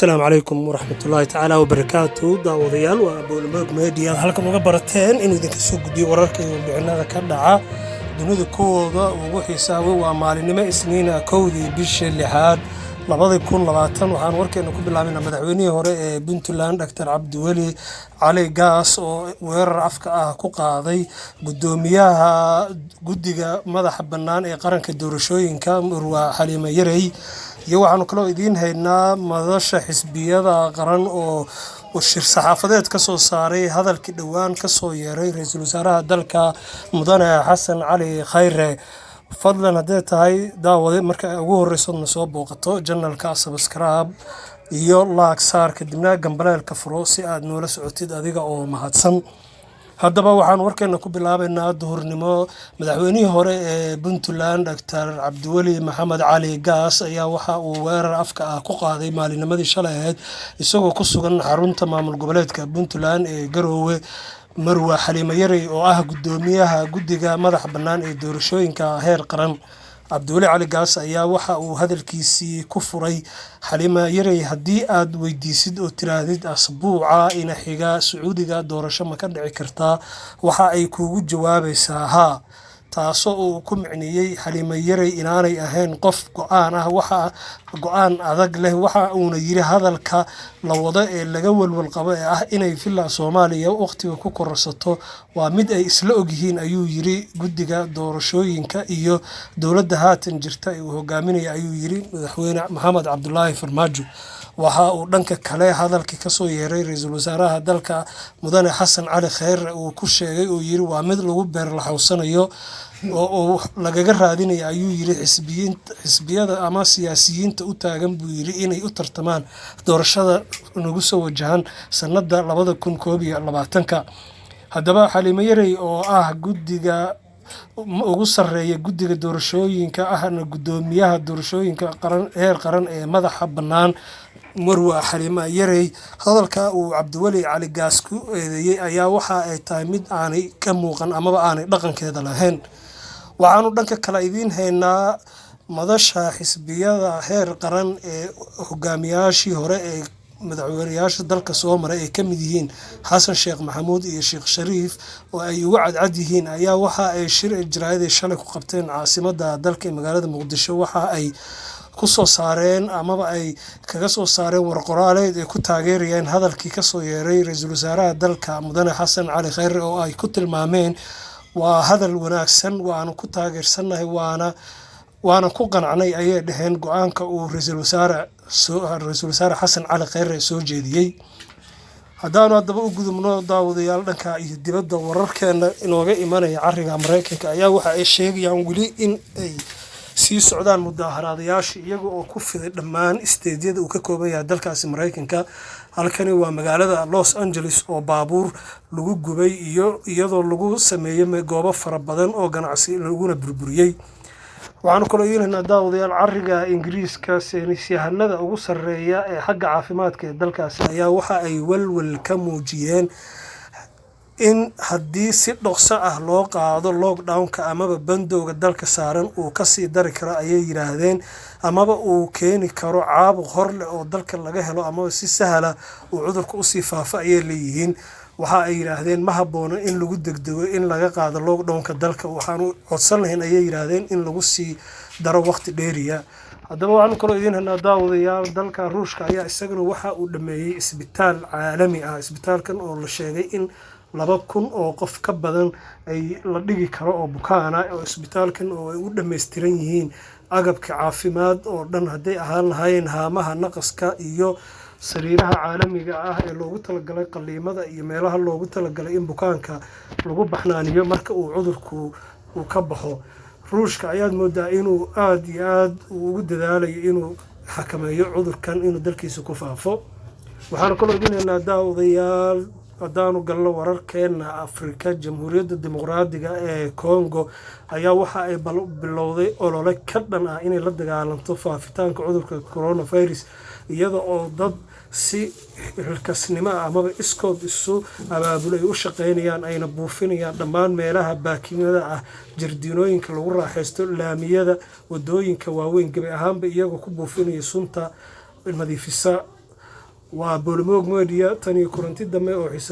Asalaamu calaykum waraxmatullaahi tacaala wabarakaatu. Daawadayaal, waa Bowlmoog Media, halkan uga barateen inuu idinka soo gudbiyo wararka iyo warbixinada ka dhaca dunida kuwooda ugu xiisaaway. Waa maalinimo Isniina, 1-dii bisha lixaad 2020. Waxaan warkeena ku bilaabaynaa madaxweynihii hore ee Puntland, Dr Cabdiweli Cali Gaas, oo weerar afka ah ku qaaday gudoomiyaha guddiga madaxa bannaan ee qaranka doorashooyinka, Murwa Xaliime Yarey. Iyo waxaanu kaloo idiin haynaa madasha xisbiyada qaran oo shir saxaafadeed ka soo saaray hadalkii dhowaan kasoo yeeray ra-iisul wasaaraha dalka, Mudane Xasan Cali Khayre. Fadlan, haddee tahay daawade marka ugu horeysoodna soo booqato channelka, subscribe iyo like saar, kadibna gambaleelka furo si aad noola socotid, adiga oo mahadsan. Haddaba waxaan warkeena ku bilaabaynaa duhurnimo. Madaxweynihii hore ee Puntland, Dr Cabdiweli Maxamed Cali Gaas, ayaa waxa uu weerar afka ah ku qaaday maalinimadii shalay ahayd, isagoo ku sugan xarunta maamul goboleedka Puntland ee Garoowe, Marwa Xaliime Yarey, oo ah gudoomiyaha guddiga madaxa bannaan ee doorashooyinka heer qaran. Cabdiweli Cali Gaas ayaa waxa uu hadalkiisii ku furay: "Xaliime Yarey haddii aad weydiisid oo tiraahdid asbuuca ina xiga Sacuudiga doorasho ma ka dhici kartaa, waxa ay kuugu jawaabaysaa haa." Taasoo uu ku micneeyey Xaliime Yarey inaanay ahayn qof go-aan ah, waxa go-aan adag leh. Waxa uuna yiri: "Hadalka la wado ee laga walwal qabo ee ah inay Villa Soomaaliya waqtiga ku kororsato waa mid ay isla ogyihiin," ayuu yiri, "guddiga doorashooyinka iyo dowladda haatan jirta ee uu hogaaminaya," ayuu yiri, "Madaxweyne Maxamed Cabdulaahi Farmaajo." Waxa uu dhanka kale hadalkii kasoo yeeray ra-iisul wasaaraha dalka, Mudane Xasan Cali Kheyre, uu ku sheegay uu yiri waa mid lagu beerlaxawsanayo oo uu lagaga raadinaya, ayuu yiri, xisbiyada ama siyaasiyiinta u taagan, buu yiri, inay u tartamaan doorashada nagu soo wajahan sanada 2021-ka. Haddaba Xaliimo Yarey, oo ah guddiga ugu sarreeya guddiga doorashooyinka, ahna guddoomiyaha doorashooyinka qaran heer qaran ee madaxa bannaan, Marwa Xaliimo Yarey, hadalka uu Cabdiweli Cali Gaas ku eedeeyey ayaa waxa ay tahay mid aanay ka muuqan amaba aanay dhaqankeeda lahayn. Waxaanu dhanka kale idiin haynaa madasha xisbiyada heer qaran ee hogaamiyaashii hore ee madaxweynayaasha dalka soo maray ay ka mid yihiin Xasan Sheekh Maxamuud iyo Sheekh Shariif, oo ay ugu cadcad yihiin, ayaa waxa ay shir jaraa'id ay shalay ku qabteen caasimadda dalka ee magaalada Muqdisho waxa ay ku soo saareen amaba ay kaga soo saareen warqoraaleed ay ku taageerayeen hadalkii kasoo yeeray ra-iisul wasaaraha dalka, Mudane Xasan Cali Kheyre, oo ay ku tilmaameen waa hadal wanaagsan, waanu ku taageersannahay, waana ku qancnay, ayay dhaheen, go-aanka uu ra-iisul wasaare Xasan Cali Kheyre soo jeediyey. Haddaanu haddaba u gudubno, daawadayaal, dhanka iyo dibadda, wararkeena inooga imanaya cariga Mareykanka ayaa waxa ay sheegayaan weli in ay sii socdaan mudaaharaadayaasha, iyaga oo ku fiday dhammaan isteedyada uu ka kooban yahay dalkaasi Mareykanka. Halkani waa magaalada Los Angeles oo baabuur lagu gubay iyo iyadoo lagu sameeyey goobo fara badan oo ganacsi laguna burburiyey. Waxaanu kaloo idiin haynaa, daawadayaal, cariga Ingiriiska. Saynisyahanada ugu sarreeya ee xagga caafimaadka ee dalkaasi ayaa waxa ay walwal ka muujiyeen in haddii si dhaqso ah loo qaado lockdownka amaba bandowga dalka saaran, uu kasii dari karo, ayay yiraahdeen, amaba uu keeni karo caabuq hor leh oo dalka laga helo, amaba si sahla uu cudurka usii faafo, ayay leeyihiin. Waxa ay yidhaahdeen ma haboono in lagu degdego in laga qaado lockdownka dalka. Waxaanu codsan lahayn, ayay yidhaahdeen, in lagu sii daro waqti dheeriya. Haddaba waxaanu kaloo idiin haynaa, daawadayaal, dalka Ruushka ayaa isaguna waxa uu dhameeyey isbitaal caalami ah, isbitaalkan oo la sheegay in 2000 oo qof ka badan ay la dhigi karo oo bukaana, oo isbitaalkan oo ay u dhammaystiran yihiin agabka caafimaad oo dhan, hadday ahaan lahaayeen haamaha naqaska iyo sariiraha caalamiga ah ee loogu talagalay qaliimada iyo meelaha loogu talagalay in bukaanka lagu baxnaaniyo marka uu cudurku uu ka baxo. Ruushka ayaad moodaa inuu aada iyo aada ugu dadaalayo inuu xakameeyo cudurkan inuu dalkiisa ku faafo. Waxaanu kaloo idiin haynaa, daawadayaal, haddaanu galno wararkeena Afrika, Jamhuuriyadda Dimuqraadiga ee Congo ayaa waxa ay bilowday olole ka dhan ah inay la dagaalanto faafitaanka cudurka coronavirus, iyada oo dad si xilkasnimo ah amaba iskood isu abaabul ay u shaqeynayaan, ayna buufinayaan dhammaan meelaha baakimada ah, jardiinooyinka lagu raaxaysto, laamiyada, wadooyinka waaweyn, gebi ahaanba iyagoo ku buufinaya sunta nadiifisa. Waa Boolmoog Media. Tan iyo kulanti dambe oo xiisa.